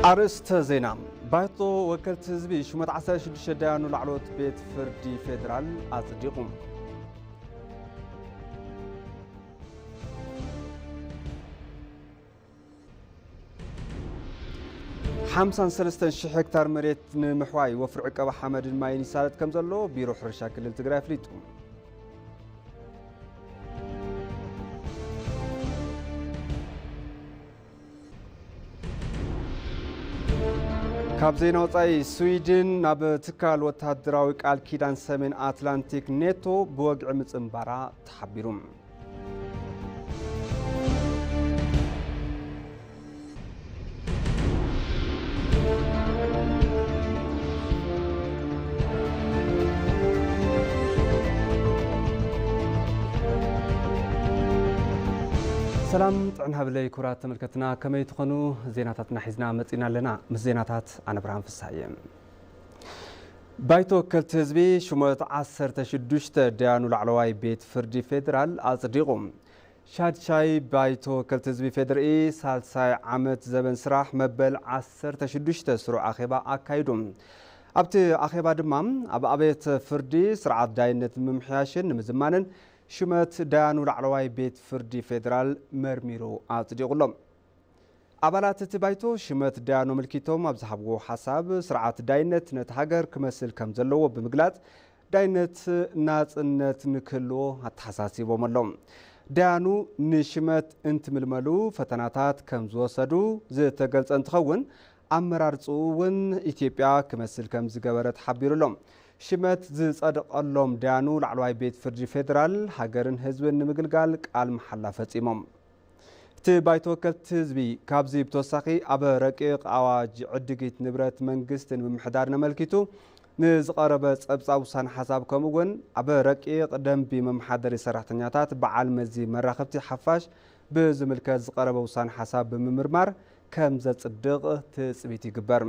ኣርእስተ ዜና። ባይቶ ወከልቲ ህዝቢ ሹመት ዓሰርተ ሽዱሽተ ዳያኑ ላዕለዎት ቤት ፍርዲ ፌደራል ኣጽዲቑ። ሓምሳን ሰለስተን ሽሕ ሄክታር መሬት ንምሕዋይ ወፍሪ ዕቀባ ሓመድን ማይን ይሳለጥ ከም ዘሎ ቢሮ ሕርሻ ክልል ትግራይ ኣፍሊጡ። ካብ ዜና ወጻኢ፣ ስዊድን ናብ ትካል ወተሃደራዊ ቃል ኪዳን ሰሜን ኣትላንቲክ ኔቶ ብወግዒ ምጽንባራ ተሓቢሩ። ሰላም ጥዕና ሃብለይ ክቡራት ተመልከትና፣ ከመይ ትኾኑ? ዜናታትና ሒዝና መጺና ኣለና። ምስ ዜናታት ኣነ ብርሃን ፍስሃየ። ባይቶ ወከልቲ ህዝቢ ሹመት ዓሰርተ ሽዱሽተ ደያኑ ላዕለዋይ ቤት ፍርዲ ፌደራል ኣጽዲቑ። ሻድሻይ ባይቶ ወከልቲ ህዝቢ ፌደርኢ ሳልሳይ ዓመት ዘበን ስራሕ መበል ዓሰርተ ሽዱሽተ ስሩዕ ኣኼባ ኣካይዱ። ኣብቲ ኣኼባ ድማ ኣብ ኣብያተ ፍርዲ ስርዓት ዳይነት ንምምሕያሽን ንምዝማንን ሽመት ዳያኑ ላዕለዋይ ቤት ፍርዲ ፌደራል መርሚሩ ኣጽዲቑ ኣሎ። ኣባላት እቲ ባይቶ ሽመት ዳያኑ ኣመልኪቶም ኣብ ዝሃብዎ ሓሳብ፣ ስርዓት ዳይነት ነቲ ሃገር ክመስል ከም ዘለዎ ብምግላጽ፣ ዳይነት ናጽነት ንክህልዎ ኣተሓሳሲቦም ኣለዉ። ዳያኑ ንሽመት እንትምልመሉ ፈተናታት ከም ዝወሰዱ ዝተገልጸ እንትኸውን፣ ኣመራርጽኡ እውን ኢትዮጵያ ክመስል ከም ዝገበረ ተሓቢሩ ኣሎ። ሽመት ዝጸደቐሎም ዳያኑ ላዕለዋይ ቤት ፍርዲ ፌደራል ሃገርን ህዝብን ንምግልጋል ቃል መሓላ ፈጺሞም። እቲ ባይቶ ወከልቲ ህዝቢ ካብዚ ብተወሳኺ ኣብ ረቂቕ ኣዋጅ ዕድጊት ንብረት መንግስቲ ንምምሕዳር ነመልኪቱ ንዝቐረበ ጸብጻብ ውሳነ ሓሳብ፣ ከምኡ እውን ኣብ ረቂቕ ደንቢ መመሓደሪ ሰራሕተኛታት በዓል መዚ መራኸብቲ ሓፋሽ ብዝምልከት ዝቐረበ ውሳነ ሓሳብ ብምምርማር ከም ዘጽድቕ ትጽቢት ይግበር።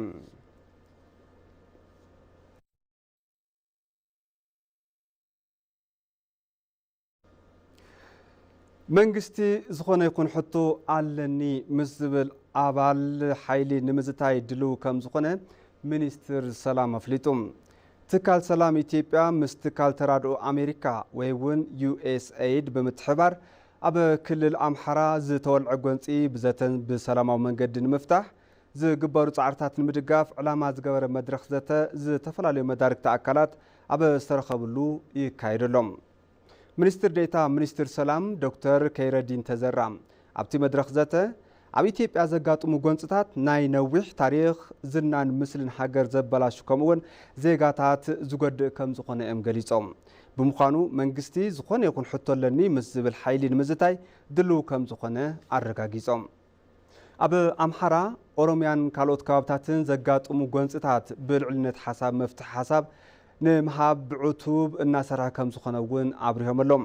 መንግስቲ ዝኾነ ይኹን ሕቶ ኣለኒ ምስ ዝብል ኣባል ሓይሊ ንምዝታይ ድልው ከም ዝኾነ ሚኒስትር ሰላም ኣፍሊጡ። ትካል ሰላም ኢትዮጵያ ምስ ትካል ተራድኦ ኣሜሪካ ወይ እውን ዩ ኤስ ኤይድ ብምትሕባር ኣብ ክልል ኣምሓራ ዝተወልዐ ጎንፂ ብዘተን ብሰላማዊ መንገዲ ንምፍታሕ ዝግበሩ ጻዕርታት ንምድጋፍ ዕላማ ዝገበረ መድረኽ ዘተ ዝተፈላለዩ መዳርግቲ ኣካላት ኣብ ዝተረኸብሉ ይካየድ ኣሎ። ሚኒስትር ዴኤታ ሚኒስትር ሰላም ዶክተር ከይረዲን ተዘራ ኣብቲ መድረኽ ዘተ፣ ኣብ ኢትዮጵያ ዘጋጥሙ ጎንጽታት ናይ ነዊሕ ታሪኽ፣ ዝናን ምስልን ሃገር ዘበላሹ ከምኡ'ውን ዜጋታት ዝጎድእ ከም ዝኾነ እዮም ገሊጾም። ብምዃኑ መንግስቲ ዝኾነ ይኹን ሕቶ ኣለኒ ምስ ዝብል ሓይሊ ንምዝታይ ድልው ከም ዝኾነ ኣረጋጊጾም። ኣብ ኣምሓራ፣ ኦሮምያን ካልኦት ከባብታትን ዘጋጥሙ ጎንጽታት ብልዕልነት ሓሳብ መፍትሒ ሓሳብ ንምሃብ ብዕቱብ እናሰርሐ ከም ዝኾነ እውን ኣብሪሆም ኣለዉ።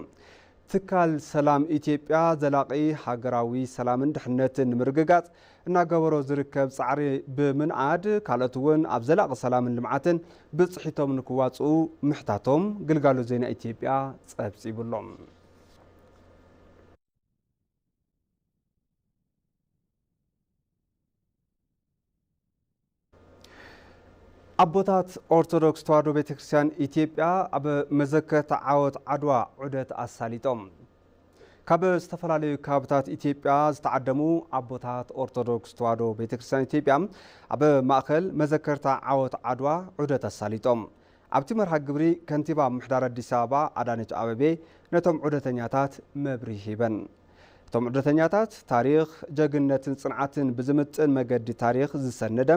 ትካል ሰላም ኢትዮጵያ ዘላቒ ሃገራዊ ሰላምን ድሕነትን ንምርግጋጽ እናገበሮ ዝርከብ ጻዕሪ ብምንኣድ፣ ካልኦት እውን ኣብ ዘላቒ ሰላምን ልምዓትን ብጽሒቶም ንክዋጽኡ ምሕታቶም ግልጋሎት ዜና ኢትዮጵያ ጸብጺቡ ኣሎ። ኣቦታት ኦርቶዶክስ ተዋህዶ ቤተክርስትያን ኢትዮጵያ ኣብ መዘከርታ ዓወት ዓድዋ ዑደት ኣሳሊጦም። ካብ ዝተፈላለዩ ከባብታት ኢትዮጵያ ዝተዓደሙ ኣቦታት ኦርቶዶክስ ተዋህዶ ቤተክርስትያን ኢትዮጵያ ኣብ ማእኸል መዘከርታ ዓወት ዓድዋ ዑደት ኣሳሊጦም። ኣብቲ መርሃ ግብሪ ከንቲባ ምምሕዳር ኣዲስ ኣበባ ኣዳነች ኣቤቤ ነቶም ዑደተኛታት መብርሂ ሂበን። እቶም ዑደተኛታት ታሪኽ ጀግንነትን ጽንዓትን ብዝምጥን መገዲ ታሪኽ ዝሰነደ፣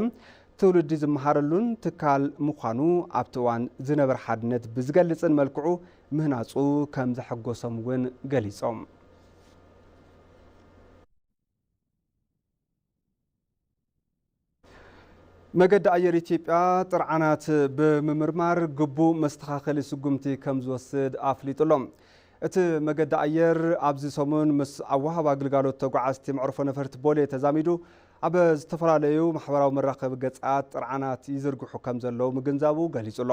ትውልዲ ዝመሃረሉን ትካል ምዃኑ ኣብቲ እዋን ዝነበረ ሓድነት ብዝገልጽን መልክዑ ምህናጹ ከም ዘሐጎሶም እውን ገሊጾም። መገዲ ኣየር ኢትዮጵያ ጥርዓናት ብምምርማር ግቡእ መስተኻኸሊ ስጉምቲ ከም ዝወስድ ኣፍሊጡ ኣሎ። እቲ መገዲ ኣየር ኣብዚ ሰሙን ምስ ኣወሃባ ግልጋሎት ተጓዓዝቲ መዕርፎ ነፈርቲ ቦሌ ተዛሚዱ ኣብ ዝተፈላለዩ ማሕበራዊ መራኸቢ ገጻት ጥርዓናት ይዝርግሑ ከም ዘለዉ ምግንዛቡ ገሊጹ ኣሎ።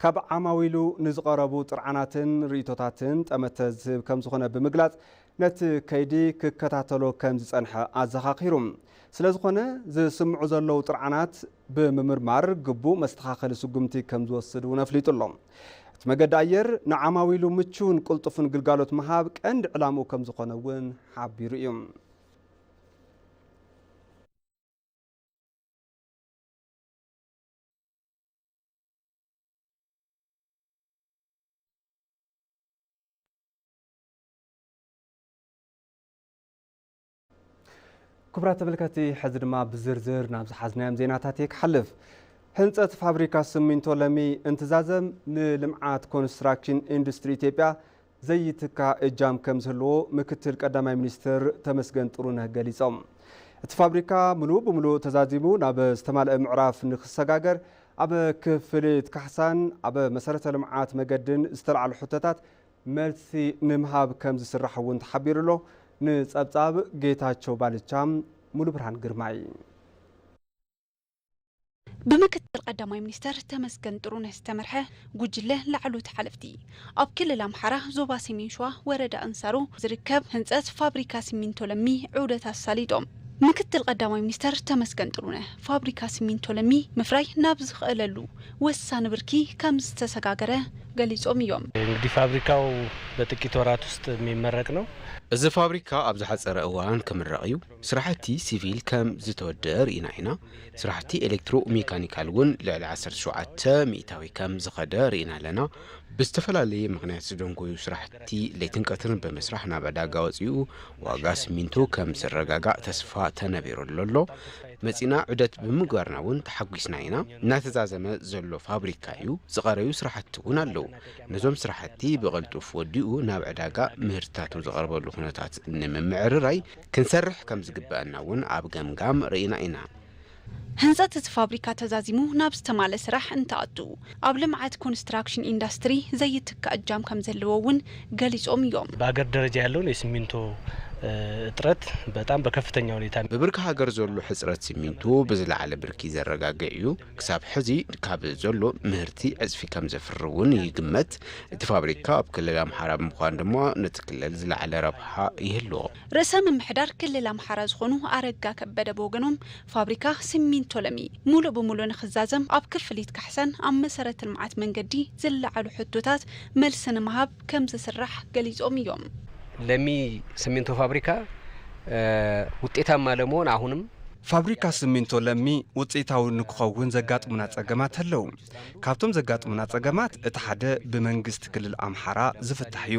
ካብ ዓማዊሉ ንዝቐረቡ ጥርዓናትን ርእይቶታትን ጠመተ ዝህብ ከም ዝኾነ ብምግላጽ፣ ነቲ ከይዲ ክከታተሎ ከም ዝጸንሐ ኣዘኻኺሩ። ስለዝኾነ፣ ዝስምዑ ዘለዉ ጥርዓናት ብምምርማር ግቡእ መስተኻኸሊ ስጉምቲ ከም ዝወስድ እውን ኣፍሊጡ ኣሎ። እቲ መገዲ ኣየር ንዓማዊሉ ምቹውን ቅልጡፍን ግልጋሎት ምሃብ ቀንዲ ዕላምኡ ከም ዝኾነ እውን ሓቢሩ እዩ። ክቡራት ተመልከትቲ፣ ሕዚ ድማ ብዝርዝር ናብ ዝሓዝናዮም ዜናታት እየ ክሓልፍ። ህንጸት ፋብሪካ ስሚንቶ ለሚ እንትዛዘም ንልምዓት ኮንስትራክሽን ኢንዱስትሪ ኢትዮጵያ ዘይትካ እጃም ከም ዝህልዎ ምክትል ቀዳማይ ሚኒስትር ተመስገን ጥሩነህ ገሊጾም። እቲ ፋብሪካ ምሉእ ብምሉእ ተዛዚሙ ናብ ዝተማልአ ምዕራፍ ንክሰጋገር ኣብ ክፍሊት ካሕሳን ኣብ መሰረተ ልምዓት መገድን ዝተላዕሉ ሕቶታት መልሲ ንምሃብ ከም ዝስራሕ እውን ተሓቢሩ ኣሎ። ንጸብጻብ ጌታቸው ባልቻ፣ ሙሉ ብርሃን ግርማይ። ብምክትል ቀዳማይ ሚኒስተር ተመስገን ጥሩነህ ዝተመርሐ ጉጅለ ላዕለዎት ሓለፍቲ ኣብ ክልል ኣምሓራ ዞባ ሰሜን ሸዋ ወረዳ እንሳሮ ዝርከብ ህንፀት ፋብሪካ ሲሚንቶ ለሚ ዑደት ኣሳሊጦም። ምክትል ቀዳማይ ሚኒስተር ተመስገን ጥሩነህ ፋብሪካ ሲሚንቶ ለሚ ምፍራይ ናብ ዝኽእለሉ ወሳኒ ብርኪ ከም ዝተሰጋገረ ገሊጾም እዮም። እንግዲህ ፋብሪካው በጥቂት ወራት ውስጥ የሚመረቅ ነው። እዚ ፋብሪካ ኣብ ዝሓጸረ እዋን ክምረቕ እዩ። ስራሕቲ ሲቪል ከም ዝተወደአ ርኢና ኢና። ስራሕቲ ኤሌክትሮ ሜካኒካል እውን ልዕሊ ዓሰርተ ሸውዓተ ሚእታዊ ከም ዝኸደ ርኢና ኣለና። ብዝተፈላለየ ምኽንያት ዝደንጎዩ ስራሕቲ ለይትን ቀትርን ብምስራሕ ናብ ዕዳጋ ወፂኡ ዋጋ ሲሚንቶ ከም ዝረጋጋእ ተስፋ ተነቢሩሉ ኣሎ። መፂና ዑደት ብምግባርና እውን ተሓጒስና ኢና። እናተዛዘመ ዘሎ ፋብሪካ እዩ። ዝቐረዩ ስራሕቲ እውን ኣለዉ። ነዞም ስራሕቲ ብቐልጡፍ ወዲኡ ናብ ዕዳጋ ምህርትታቱ ዝቐርበሉ ኩነታት ንምምዕርራይ ክንሰርሕ ከም ዝግበኣና እውን ኣብ ገምጋም ርኢና ኢና። ህንፀት እቲ ፋብሪካ ተዛዚሙ ናብ ዝተማለ ስራሕ እንትኣቱ ኣብ ልምዓት ኮንስትራክሽን ኢንዳስትሪ ዘይትካእ እጃም ከም ዘለዎ እውን ገሊፆም እዮም። በሀገር ደረጃ ያለውን የሲሚንቶ እጥረት በጣም በከፍተኛ ሁኔታ ብብርኪ ሃገር ዘሎ ሕፅረት ሲሚንቶ ብዝለዓለ ብርኪ ዘረጋግዕ እዩ። ክሳብ ሕዚ ካብ ዘሎ ምህርቲ ዕፅፊ ከም ዘፍሪ እውን ይግመት። እቲ ፋብሪካ ኣብ ክልል ኣምሓራ ብምዃን ድማ ነቲ ክልል ዝለዓለ ረብሓ ይህልዎ። ርእሰ ምምሕዳር ክልል ኣምሓራ ዝኾኑ ኣረጋ ከበደ ብወገኖም ፋብሪካ ሲሚንቶ ለሚ ሙሉእ ብሙሉእ ንኽዛዘም ኣብ ክፍሊት ካሕሳን ኣብ መሰረተ ልምዓት መንገዲ ዝለዓሉ ሕቶታት መልሲ ንምሃብ ከም ዝስራሕ ገሊፆም እዮም። ለሚ ሲሚንቶ ፋብሪካ ውጤታማ ለመሆን አሁንም ፋብሪካ ሲሚንቶ ለሚ ውፅኢታዊ ንክኸውን ዘጋጥሙና ፀገማት ኣለዉ። ካብቶም ዘጋጥሙና ፀገማት እቲ ሓደ ብመንግስቲ ክልል ኣምሓራ ዝፍታሕ እዩ።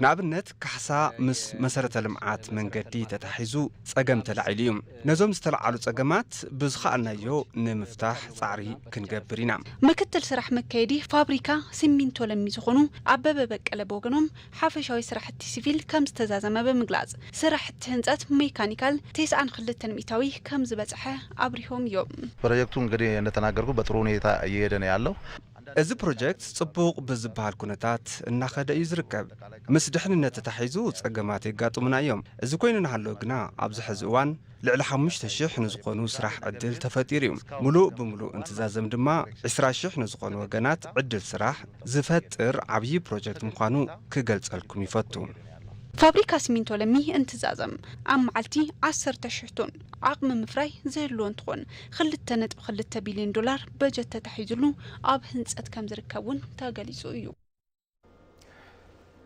ንኣብነት ካሕሳ ምስ መሰረተ ልምዓት መንገዲ ተታሒዙ ፀገም ተላዒሉ እዩ። ነዞም ዝተለዓሉ ፀገማት ብዝኸኣልናዮ ንምፍታሕ ፃዕሪ ክንገብር ኢና። ምክትል ስራሕ መካየዲ ፋብሪካ ሲሚንቶ ለሚ ዝኾኑ ኣበበ በቀለ ብወገኖም ሓፈሻዊ ስራሕቲ ሲቪል ከም ዝተዛዘመ ብምግላፅ ስራሕቲ ህንፀት ሜካኒካል ተስዓን ክልተን ሚእታዊ ከም ዝበፅሐ ኣብሪሆም እዮም። ፕሮጀክቱ እንግዲህ እንደተናገርኩ በጥሩ ሁኔታ እየሄደ ነው ያለው። እዚ ፕሮጀክት ጽቡቕ ብዝበሃል ኩነታት እናኸደ እዩ ዝርከብ። ምስ ድሕንነት ተታሒዙ ጸገማት የጋጥሙና እዮም። እዚ ኮይኑ እናሃለወ ግና ኣብዚ ሕዚ እዋን ልዕሊ ሓሙሽተ ሽሕ ንዝኾኑ ስራሕ ዕድል ተፈጢሩ እዩ። ሙሉእ ብሙሉእ እንትዛዘም ድማ ዕስራ ሽሕ ንዝኾኑ ወገናት ዕድል ስራሕ ዝፈጥር ዓብዪ ፕሮጀክት ምዃኑ ክገልጸልኩም ይፈቱ። ፋብሪካ ሲሚንቶ ለሚ እንትዛዘም ኣብ መዓልቲ ዓሰርተ ሽሕ ቶን ዓቕሚ ምፍራይ ዝህልዎ እንትኾን ክልተ ነጥቢ ክልተ ቢልዮን ዶላር በጀት ተታሒዙሉ ኣብ ህንፀት ከም ዝርከብ እውን ተገሊፁ እዩ።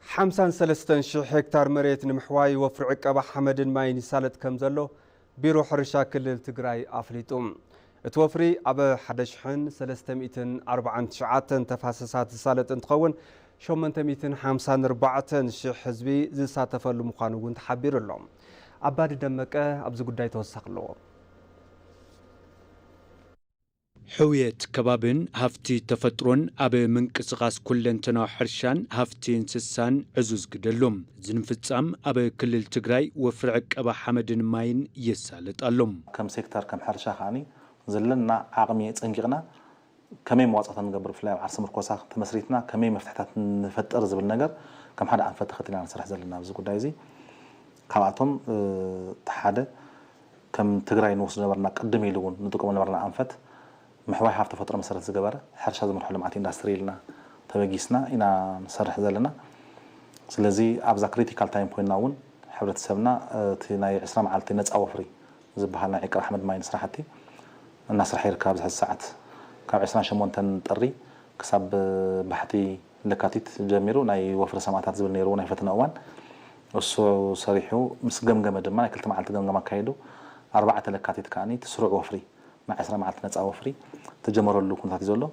ሓምሳን ሰለስተን ሽሕ ሄክታር መሬት ንምሕዋይ ወፍሪ ዕቀባ ሓመድን ማይን ይሳለጥ ከም ዘሎ ቢሮ ሕርሻ ክልል ትግራይ ኣፍሊጡ። እቲ ወፍሪ ኣብ ሓደ ሽሕን ሰለስተ ሚእትን ኣርባዓን ትሽዓተን ተፋሰሳት ዝሳለጥ እንትኸውን ሸሞንተ ሚእትን ሓምሳን ኣርባዕተን ሽሕ ህዝቢ ዝሳተፈሉ ምዃኑ እውን ተሓቢሩ ኣሎ። ኣባዲ ደመቀ ኣብዚ ጉዳይ ተወሳኺ ኣለዎ። ሕውየት ከባብን ሃፍቲ ተፈጥሮን ኣብ ምንቅስቓስ ኩለንተናዊ ሕርሻን ሃፍቲ እንስሳን ዕዙዝ ግደ ኣሎ። እዚ ንምፍጻም ኣብ ክልል ትግራይ ወፍሪ ዕቀባ ሓመድን ማይን የሳልጥ ኣሎ። ከም ሴክተር ከም ሕርሻ ከዓኒ ዘለና ዓቕሚ ጸንቂቕና ከመይ መዋጽኦታት ንገብር ብፍላይ ኣብ ዓርሰ ምርኮሳ ተመስሪትና ከመይ መፍትሕታት ንፈጥር ዝብል ነገር ከም ሓደ ኣንፈት ተኸቲልና ንሰርሕ ዘለና ኣብዚ ጉዳይ እዚ ካብኣቶም እቲ ሓደ ከም ትግራይ ንወስዶ ነበርና ቅድም ኢሉ እውን ንጥቀሞ ነበርና ኣንፈት ምሕዋይ ሃፍቲ ተፈጥሮ መሰረት ዝገበረ ሕርሻ ዝመርሖ ልምዓት ኢንዳስትሪ ኢልና ተበጊስና ኢና ንሰርሕ ዘለና ስለዚ ኣብዛ ክሪቲካል ታይም ኮይንና እውን ሕብረተሰብና እቲ ናይ ዕስራ መዓልቲ ነፃ ወፍሪ ዝበሃል ናይ ዕቀባ ሓመድ ማይን ስራሕቲ እናሰርሐ ይርከብ። ኣብዚ ሕዚ ሰዓት ካብ ዕስራን ሸሞንተን ጥሪ ክሳብ ባሕቲ ለካቲት ጀሚሩ ናይ ወፍሪ ሰማእታት ዝብል ነይርዎ ናይ ፈተና እዋን እሱ ሰሪሑ ምስ ገምገመ ድማ ናይ ክልተ መዓልቲ ገምገም ኣካይዱ ኣርባዕተ ለካቲት ከዓኒ እቲ ስሩዕ ወፍሪ ናይ ዕስራ መዓልቲ ነፃ ወፍሪ ተጀመረሉ ኩነታት እዩ ዘሎ።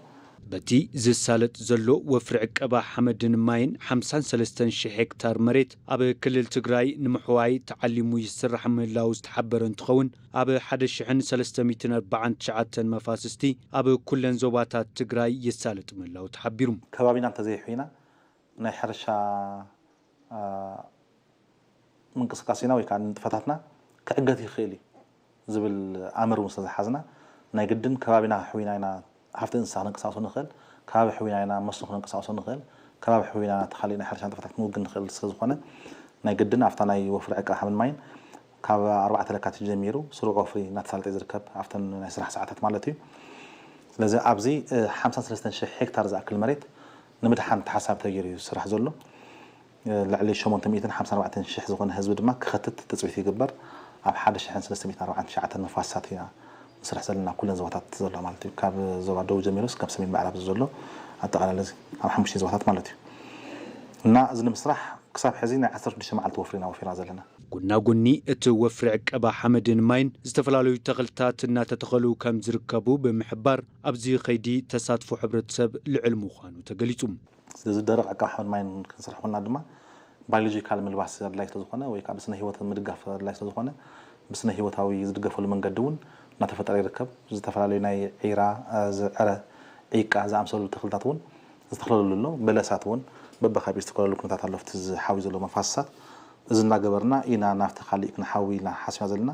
በቲ ዝሳለጥ ዘሎ ወፍሪ ዕቀባ ሓመድን ማይን ሓምሳን ሰለስተን ሽሕ ሄክታር መሬት ኣብ ክልል ትግራይ ንምሕዋይ ተዓሊሙ ይስራሕ ምህላው ዝተሓበረ እንትኸውን ኣብ ሓደ ሽሕን ሰለስተ ሚእትን ኣርባዓን ትሽዓተን መፋስስቲ ኣብ ኩለን ዞባታት ትግራይ ይሳለጥ ምህላው ተሓቢሩ። ከባቢና እንተዘይሕዊና ናይ ሕርሻ ምንቅስቃሴና ወይ ከዓ ንጥፈታትና ክዕገት ይኽእል እዩ ዝብል ኣምር እውን ስለዝሓዝና ናይ ግድን ከባቢና ሕዊና ኢና ሃፍቲ እንስሳ ክነንቀሳቅሶ ንኽእል፣ ከባቢ ሕዊና ኢና መስኖ ክነንቀሳቅሶ ንኽእል፣ ከባቢ ሕዊና ተኻሊእ ናይ ሕርሻ ንጥፈታት ክንውግን ንኽእል ስለዝኾነ ናይ ግድን ኣብታ ናይ ወፍሪ ዕቃ ሓመድ ማይን ካብ ኣርባዕተ ለካቲት ጀሚሩ ስሩዕ ወፍሪ እናተሳለጠ ዝርከብ ኣብተን ናይ ስራሕ ሰዓታት ማለት እዩ። ስለዚ ኣብዚ ሓምሳን ሰለስተን ሽሕ ሄክታር ዝኣክል መሬት ንምድሓን ተሓሳቢ ተገይሩ እዩ ዝስራሕ ዘሎ። ልዕሊ ሸሞንተ ሚእትን ሓምሳን ኣርባዕተን ሽሕ ዝኾነ ህዝቢ ድማ ክኸትት ትፅቢት ይግበር። ኣብ ሓደ ሽሕን ሰለስተ ሚእትን ኣርባዓን ትሽዓተን መፋስሳት ኢና ንስራሕ ዘለና ኩለን ዞባታት ዘሎ ማለት እዩ። ካብ ዞባ ደቡብ ጀሚሩ እስካብ ሰሜን ምዕራብ ዘሎ ኣጠቓላሊ ኣብ ሓሙሽተ ዞባታት ማለት እዩ። እና እዚ ንምስራሕ ክሳብ ሕዚ ናይ ዓሰርተ ሽዱሽተ መዓልቲ ወፍሪ ኢና ወፊርና ዘለና። ጎናጎኒ እቲ ወፍሪ ዕቀባ ሓመድን ማይን ዝተፈላለዩ ተኽልታት እናተተኸሉ ከም ዝርከቡ ብምሕባር ኣብዚ ኸይዲ ተሳትፎ ሕብረተሰብ ልዑል ምዃኑ ተገሊፁ። ስለዚ ደረቕ ዕቀባ ሓመድ ማይን ክንሰርሕ ኮና ድማ ባዮሎጂካል ምልባስ ኣድላይ ስለዝኾነ ወይ ከዓ ብስነ ህይወት ምድጋፍ ኣድላይ ስለዝኾነ ብስነ ህይወታዊ ዝድገፈሉ መንገዲ እውን እናተፈጠረ ይርከብ። ዝተፈላለዩ ናይ ዒራ፣ ዝዕረ፣ ዒቃ ዝኣምሰሉ ተኽልታት እውን ዝተኽለሉ ኣሎ። በለሳት እውን በበካቢኡ ዝተኽለሉ ኩነታት ኣሎ። ኣብቲ ዝሓዊ ዘሎ መፋሰሳት እዚ እናገበርና ኢና ናብቲ ካሊእ ክንሓዊ ኢልና ሓሲብና ዘለና።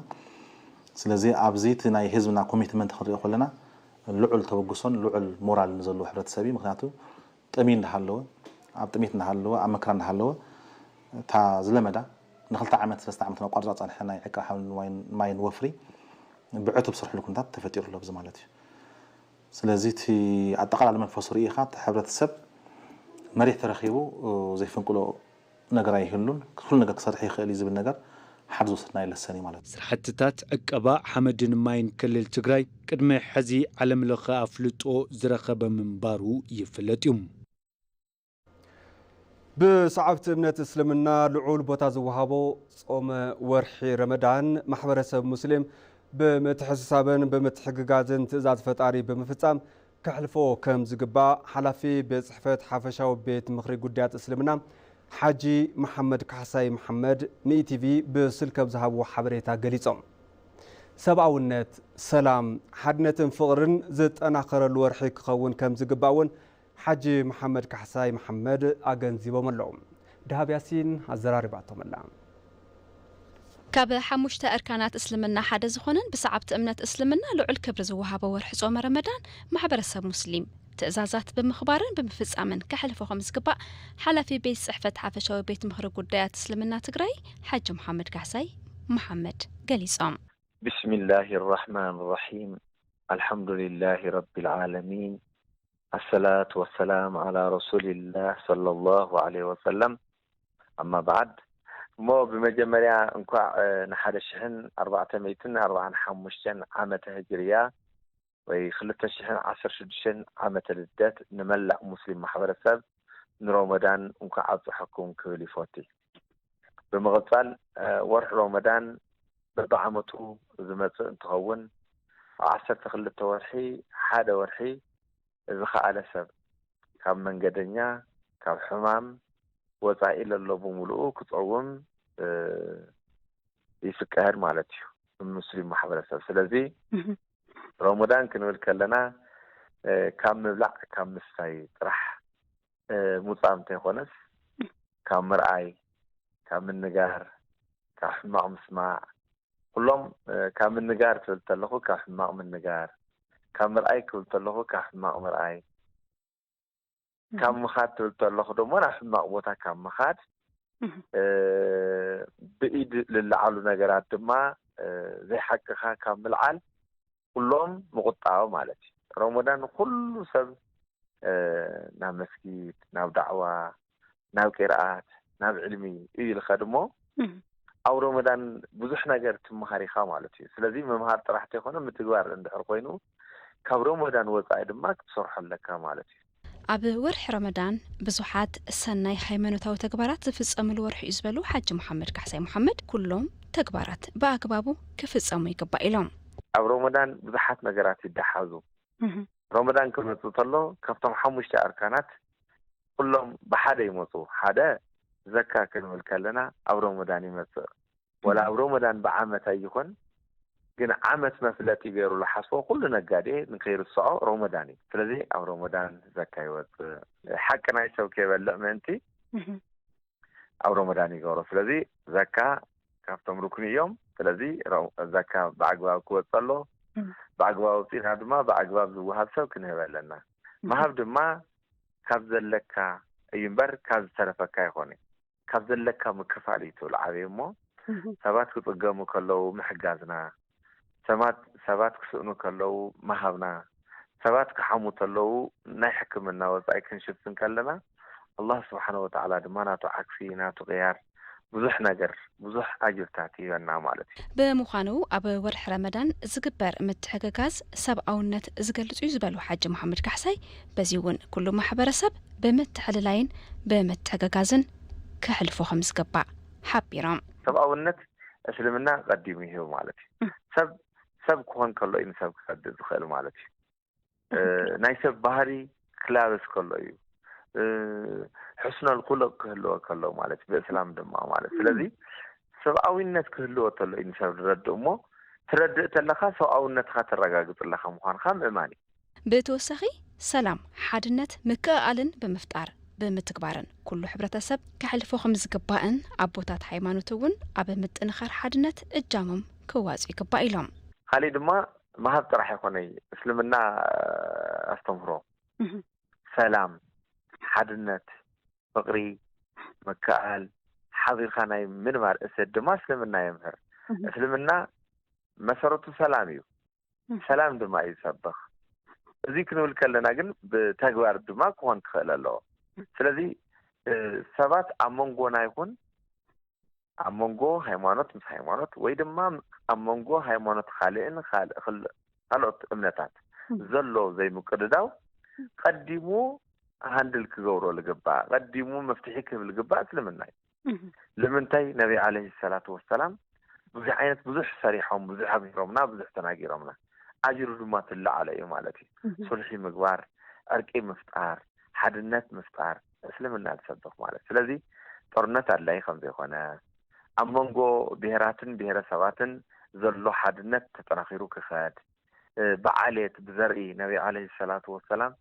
ስለዚ ኣብዚ እቲ ናይ ህዝብና ኮሚትመንት ክንሪኦ ከለና ልዑል ተበግሶን ልዑል ሞራልን ዘለዎ ሕብረተሰብ እዩ። ምክንያቱ ጥምይ እንዳሃለወ ኣብ ጥሜት እንዳሃለወ ኣብ መከራ እንዳሃለወ እታ ዝለመዳ ንክልተ ዓመት ሰለስተ ዓመት ኣቋርፃ ዝፀንሐ ናይ ዕቃ ሓውን ማይን ወፍሪ ብዕቱብ ዝሰርሕሉ ኩነታት ተፈጢሩ ኣሎ ኣብዚ ማለት እዩ። ስለዚ እቲ ኣጠቓላሊ መንፈሱ ርኢኻ እቲ ሕብረተሰብ መሪሕ ተረኺቡ ዘይፍንቅሎ ነገር ኣይህሉን፣ ኩሉ ነገር ክሰርሕ ይኽእል እዩ ዝብል ነገር ሓደ ዝወሰድናዮ ለሰን እዩ ማለት እዩ። ስራሕትታት ዕቀባ ሓመድን ማይን ክልል ትግራይ ቅድሚ ሕዚ ዓለም ለኸ ኣፍልጦ ዝረኸበ ምንባሩ ይፍለጥ እዩ። ብሰዓብቲ እምነት እስልምና ልዑል ቦታ ዝወሃቦ ጾመ ወርሒ ረመዳን ማሕበረሰብ ሙስሊም ብምትሕስሳብን ብምትሕግጋዝን ትእዛዝ ፈጣሪ ብምፍጻም ከሕልፎ ከም ዝግባእ ሓላፊ ቤት ጽሕፈት ሓፈሻዊ ቤት ምኽሪ ጉዳያት እስልምና ሓጂ መሓመድ ካሕሳይ መሓመድ ንኢቲቪ ብስልኪ ኣብ ዝሃብዎ ሓበሬታ ገሊጾም። ሰብኣውነት፣ ሰላም፣ ሓድነትን ፍቕርን ዝጠናኸረሉ ወርሒ ክኸውን ከም ዝግባእ እውን ሓጂ መሓመድ ካሕሳይ መሓመድ ኣገንዚቦም ኣለዉ። ደሃብ ያሲን ኣዘራሪባቶም ኣላ። ካብ ሓሙሽተ ኣርካናት እስልምና ሓደ ዝኾነን ብሰዓብቲ እምነት እስልምና ልዑል ክብሪ ዝወሃቦ ወርሒ ጾመ ረመዳን ማሕበረሰብ ሙስሊም ትእዛዛት ብምኽባርን ብምፍጻምን ከሕልፎ ከም ዝግባእ ሓላፊ ቤት ጽሕፈት ሓፈሻዊ ቤት ምኽሪ ጉዳያት እስልምና ትግራይ ሓጂ መሓመድ ካሕሳይ መሓመድ ገሊጾም። بسم الله الرحمن الرحيم الحمد لله رب العالمين الصلاة والسلام على رسول الله صلى الله عليه وسلم أما بعد እሞ ብመጀመርያ እንኳዕ ንሓደ ሽሕን ኣርባዕተ ሚእትን ኣርባዓን ሓሙሽተን ዓመተ ህጅርያ ወይ ክልተ ሽሕን ዓሰርተ ሽዱሽተን ዓመተ ልደት ንመላእ ሙስሊም ማሕበረሰብ ንሮመዳን እንኳዕ ኣብፀሐኩም ክብል ይፎቲ። ብምቕፃል ወርሒ ሮመዳን በብዓመቱ ዝመፅእ እንትኸውን ኣብ ዓሰርተ ክልተ ወርሒ ሓደ ወርሒ ዝኸኣለ ሰብ ካብ መንገደኛ ካብ ሕማም ወፃኢ ለሎ ብምሉኡ ክፀውም ይፍቀድ ማለት እዩ ብሙስሊም ማሕበረሰብ። ስለዚ ሮሞዳን ክንብል ከለና ካብ ምብላዕ ካብ ምስታይ ጥራሕ ምውፃእ እንተይኮነስ ካብ ምርኣይ፣ ካብ ምንጋር፣ ካብ ሕማቕ ምስማዕ፣ ኩሎም ካብ ምንጋር ክብል ተለኹ ካብ ሕማቕ ምንጋር፣ ካብ ምርኣይ ክብል ተለኹ ካብ ሕማቕ ምርኣይ፣ ካብ ምኻድ ትብል ተለኹ ደሞ ናብ ሕማቕ ቦታ ካብ ምኻድ፣ ብኢድ ልለዓሉ ነገራት ድማ ዘይሓቅኻ ካብ ምልዓል ኩሎም ምቑጣብ ማለት እዩ። ረመዳን ንኹሉ ሰብ ናብ መስጊድ፣ ናብ ዳዕዋ፣ ናብ ቂርኣት፣ ናብ ዕልሚ እዩ ዝኸድ እሞ ኣብ ሮመዳን ብዙሕ ነገር ትመሃር ኢኻ ማለት እዩ። ስለዚ ምምሃር ጥራሕ ተይኮነ፣ ምትግባር እንድሕር ኮይኑ፣ ካብ ሮመዳን ወጻኢ ድማ ክትሰርሖ ኣለካ ማለት እዩ። ኣብ ወርሒ ረመዳን ብዙሓት ሰናይ ሃይማኖታዊ ተግባራት ዝፍጸምሉ ወርሒ እዩ ዝበሉ ሓጂ መሓመድ ካሕሳይ መሓመድ፣ ኩሎም ተግባራት ብኣግባቡ ክፍጸሙ ይግባእ ኢሎም። ኣብ ሮመዳን ብዙሓት ነገራት ይደሓዙ። ሮመዳን ክመጽእ ከሎ ካብቶም ሓሙሽተ ኣርካናት ኩሎም ብሓደ ይመጹ። ሓደ ዘካ ክንብል ከለና ኣብ ሮመዳን ይመጽእ። ወላ ኣብ ሮመዳን ብዓመት ኣይኾን፣ ግን ዓመት መፍለጢ ገይሩ ዝሓስቦ ኩሉ ነጋዴ ንከይርስዖ ሮመዳን እዩ። ስለዚ ኣብ ሮመዳን ዘካ ይወጽእ። ሓቂ ናይ ሰብ ከይበልዕ ምእንቲ ኣብ ሮመዳን ይገብሮ። ስለዚ ዘካ ካብቶም ርኩን እዮም። ስለዚ ሮ- ዘካ ብኣግባብ ክወጽእ ኣሎ። ብኣግባብ ኣውፂእና ድማ ብኣግባብ ዝወሃብ ሰብ ክንህብ ኣለና። ምሃብ ድማ ካብ ዘለካ እዩ እምበር ካብ ዝተረፈካ ኣይኮነ። ካብ ዘለካ ምክፋል እዩ ትብል ዓብይ እሞ ሰባት ክፅገሙ ከለዉ ምሕጋዝና፣ ሰባት ሰባት ክስእኑ ከለዉ ምሃብና፣ ሰባት ክሓሙ ከለዉ ናይ ሕክምና ወፃኢ ክንሽፍን ከለና ኣላህ ስብሓነ ወተዓላ ድማ ናቱ ዓክሲ ናቱ ቅያር ብዙሕ ነገር ብዙሕ ኣጅርታት ይህበና ማለት እዩ። ብምዃኑ ኣብ ወርሒ ረመዳን ዝግበር ምትሕግጋዝ ሰብኣውነት ዝገልጽ እዩ ዝበሉ ሓጂ መሓመድ ካሕሳይ፣ በዚ እውን ኩሉ ማሕበረሰብ ብምትሕልላይን ብምትሕግጋዝን ከሕልፎ ከም ዝግባእ ሓቢሮም። ሰብኣውነት እስልምና ቀዲሙ ይህብ ማለት እዩ። ሰብ ሰብ ክኾን ከሎ እዩ ንሰብ ክረድእ ዝኽእል ማለት እዩ። ናይ ሰብ ባህሪ ክላበስ ከሎ እዩ። ሕስነል ኩልቕ ክህልወ ከሎ ማለት እዩ ብእስላም ድማ ማለት። ስለዚ ሰብኣዊነት ክህልወ ተሎ እዩ ንሰብ ዝረድእ እሞ ትረድእ ተለኻ ሰብኣውነትኻ ተረጋግጽ ኣለኻ ምዃንኻ ምእማን እዩ። ብተወሳኺ ሰላም፣ ሓድነት፣ ምክእኣልን ብምፍጣር ብምትግባርን ኩሉ ሕብረተሰብ ከሕልፎ ከም ዝግባእን ኣቦታት ሃይማኖት እውን ኣብ ምጥንኻር ሓድነት እጃሞም ክዋፁ ይግባእ ኢሎም። ካሊእ ድማ ምሃብ ጥራሕ ኣይኮነይ እስልምና ኣስተምህሮ ሰላም፣ ሓድነት፣ ፍቕሪ፣ ምክእኣል፣ ሓቢርካ ናይ ምንባር እሴት ድማ እስልምና የምህር። እስልምና መሰረቱ ሰላም እዩ። ሰላም ድማ እዩ ዝሰብኽ። እዚ ክንብል ከለና ግን ብተግባር ድማ ክኾን ክኽእል ኣለዎ። ስለዚ ሰባት ኣብ መንጎና ይኹን ኣብ መንጎ ሃይማኖት ምስ ሃይማኖት ወይ ድማ ኣብ መንጎ ሃይማኖት ካልእን ካልኦት እምነታት ዘሎ ዘይምቅድዳው ቀዲሙ ሃንድል ክገብሮ ልግባእ፣ ቀዲሙ መፍትሒ ክህብ ልግባእ እስልምና እዩ። ንምንታይ ነቢ ዓለይሂ ሰላቱ ወሰላም ብዙሕ ዓይነት ብዙሕ ሰሪሖም፣ ብዙሕ ኣብሂሮምና፣ ብዙሕ ተናጊሮምና፣ ኣጅሩ ድማ ትለዓለ እዩ ማለት እዩ። ሱልሒ ምግባር፣ ዕርቂ ምፍጣር፣ ሓድነት ምፍጣር እስልምና ዝሰብኽ ማለት። ስለዚ ጦርነት ኣድላይ ከም ዘይኮነ፣ ኣብ መንጎ ብሄራትን ብሄረሰባትን ዘሎ ሓድነት ተጠናኺሩ ክኸድ፣ ብዓሌት ብዘርኢ ነቢ ዓለይሂ ሰላቱ ወሰላም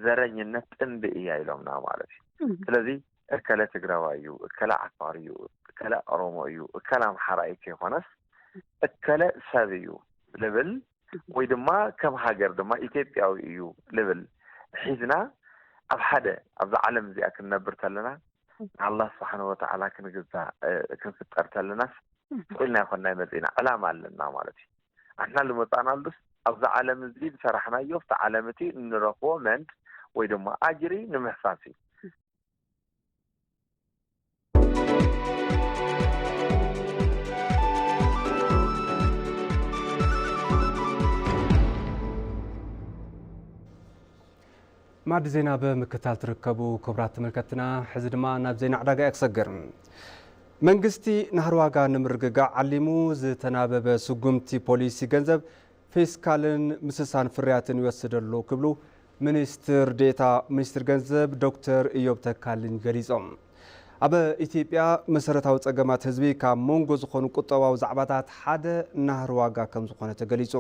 ዘረኝነት ጥንቢ እያ ኢሎምና ማለት እዩ። ስለዚ እከለ ትግራዋይ እዩ፣ እከለ ዓፋር እዩ፣ እከለ ኦሮሞ እዩ፣ እከለ ኣምሓራ እዩ ከይኮነስ እከለ ሰብ እዩ ልብል ወይ ድማ ከም ሃገር ድማ ኢትዮጵያዊ እዩ ልብል ሒዝና ኣብ ሓደ ኣብዛ ዓለም እዚኣ ክንነብር ተለና ንኣላህ ስብሓነ ወተዓላ ክንግዛእ ክንፍጠር ተለናስ ስቕ ኢልና ኣይኮንና መፂና ዕላማ ኣለና ማለት እዩ። ኣሕና ልመፃእናሉስ ኣብዛ ዓለም እዚ ዝሰራሕናዮ ኣብቲ ዓለም እቲ እንረኽቦ መንድ ወይ ድማ ኣጅሪ ንምሕሳስ እዩ። ማዕዲ ዜና ብምክታል ትርከቡ ክቡራት ተመልከትና፣ ሕዚ ድማ ናብ ዜና ዕዳጋ እየ ክሰግር። መንግስቲ ናህሪ ዋጋ ንምርግጋዕ ዓሊሙ ዝተናበበ ስጉምቲ ፖሊሲ ገንዘብ ፊስካልን ምስሳን ፍርያትን ይወስድ ኣሎ ክብሉ ሚኒስትር ዴኤታ ሚኒስትር ገንዘብ ዶክተር እዮብ ተካልኝ ገሊጾም። ኣብ ኢትዮጵያ መሰረታዊ ጸገማት ህዝቢ ካብ መንጎ ዝኾኑ ቁጠባዊ ዛዕባታት ሓደ ናህሪ ዋጋ ከም ዝኾነ ተገሊጹ።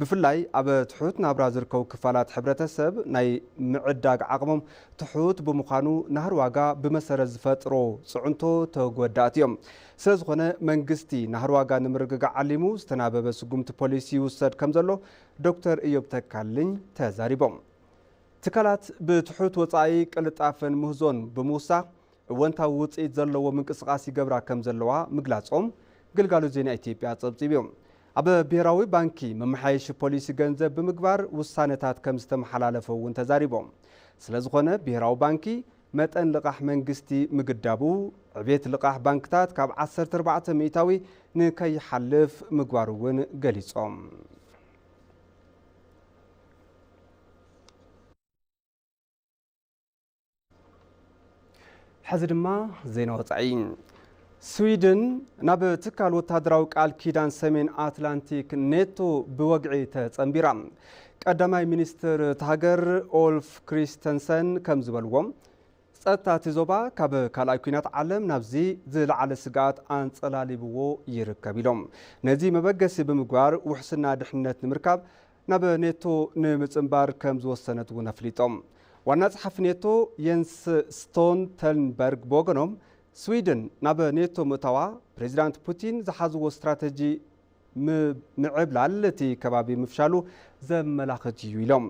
ብፍላይ ኣብ ትሑት ናብራ ዝርከቡ ክፋላት ሕብረተሰብ ናይ ምዕዳግ ዓቕሞም ትሑት ብምዃኑ ናህሪ ዋጋ ብመሰረት ዝፈጥሮ ጽዕንቶ ተጎዳእቲ እዮም። ስለ ዝኾነ መንግስቲ ናህሪ ዋጋ ንምርግጋዕ ዓሊሙ ዝተናበበ ስጉምቲ ፖሊሲ ይውሰድ ከም ዘሎ ዶክተር እዮብ ተካልኝ ተዛሪቦም። ትካላት ብትሑት ወጻኢ ቅልጣፈን ምህዞን ብምውሳኽ እወንታዊ ውጽኢት ዘለዎ ምንቅስቓስ ይገብራ ከም ዘለዋ ምግላጾም ግልጋሎት ዜና ኢትዮጵያ ጸብጺቡ። ኣብ ብሄራዊ ባንኪ መመሓየሺ ፖሊሲ ገንዘብ ብምግባር ውሳነታት ከም ዝተመሓላለፈ እውን ተዛሪቦም። ስለ ዝኾነ ብሄራዊ ባንኪ መጠን ልቓሕ መንግስቲ ምግዳቡ፣ ዕቤት ልቓሕ ባንክታት ካብ ዓሰርተ ኣርባዕተ ሚእታዊ ንከይሓልፍ ምግባሩ እውን ገሊጾም። ሕዚ ድማ ዜና ወጻኢ። ስዊድን ናብ ትካል ወታደራዊ ቃል ኪዳን ሰሜን ኣትላንቲክ ኔቶ ብወግዒ ተጸንቢራ። ቀዳማይ ሚኒስትር እታ ሃገር ኦልፍ ክሪስተንሰን ከም ዝበልዎ፣ ጸጥታ እቲ ዞባ ካብ ካልኣይ ኲናት ዓለም ናብዚ ዝለዓለ ስግኣት ኣንጸላሊብዎ ይርከብ ኢሎም። ነዚ መበገሲ ብምግባር ውሕስና ድሕነት ንምርካብ ናብ ኔቶ ንምጽንባር ከም ዝወሰነት እውን ኣፍሊጦም። ዋና ጸሓፊ ኔቶ የንስ ስቶልተንበርግ ብወገኖም፣ ስዊድን ናብ ኔቶ ምእታዋ ፕሬዚዳንት ፑቲን ዝሓዝዎ ስትራተጂ ም-፣ ምዕብላል እቲ ከባቢ ምፍሻሉ ዘመላኽት እዩ ኢሎም።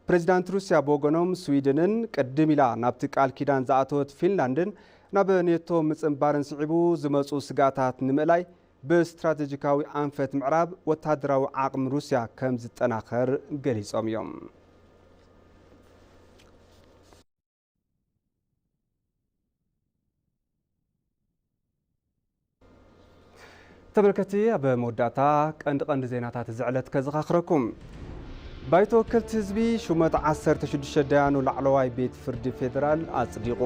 ፕሬዚዳንት ሩስያ ብወገኖም፣ ስዊድንን ቅድም ኢላ ናብቲ ቃል ኪዳን ዝኣተወት ፊንላንድን ናብ ኔቶ ምጽንባርን ስዒቡ ዝመጹ ስግኣታት ንምእላይ ብስትራቴጂካዊ ኣንፈት ምዕራብ ወታደራዊ ዓቕሚ ሩስያ ከም ዝጠናኸር ገሊጾም እዮም። ተመልከቲ፣ ኣብ መወዳእታ ቀንዲ ቀንዲ ዜናታት እዚ ዕለት ከዘኻኽረኩም። ባይቶ ወከልቲ ህዝቢ ሹመት ዓሰርተ ሽዱሽተ ደያኑ ላዕለዋይ ቤት ፍርዲ ፌደራል ኣጽዲቑ።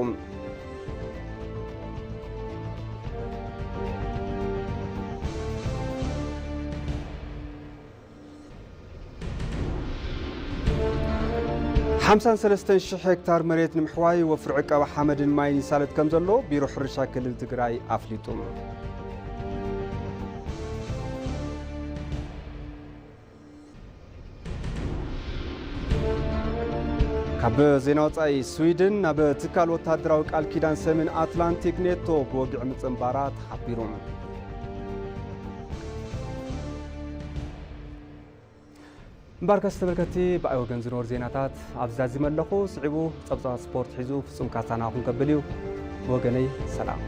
ሓምሳን ሰለስተን ሽሕ ሄክታር መሬት ንምሕዋይ ወፍሪ ዕቀባ ሓመድን ማይን ይሳለጥ ከም ዘሎ ቢሮ ሕርሻ ክልል ትግራይ ኣፍሊጡ። ካብ ዜና ወጻኢ፣ ስዊድን ናብ ትካል ወታደራዊ ቃል ኪዳን ሰሜን ኣትላንቲክ ኔቶ ብወግዒ ምጽንባራ ተሓቢሩ። እምበኣርከስ ተመልከትቲ፣ ብኣይ ወገን ዝነበሩ ዜናታት ኣብዚ ዛዚመ ኣለኹ። ስዒቡ ጸብጻብ ስፖርት ሒዙ ፍጹም ካሳ ናኹም ከብል እዩ። ብወገነይ ሰላም።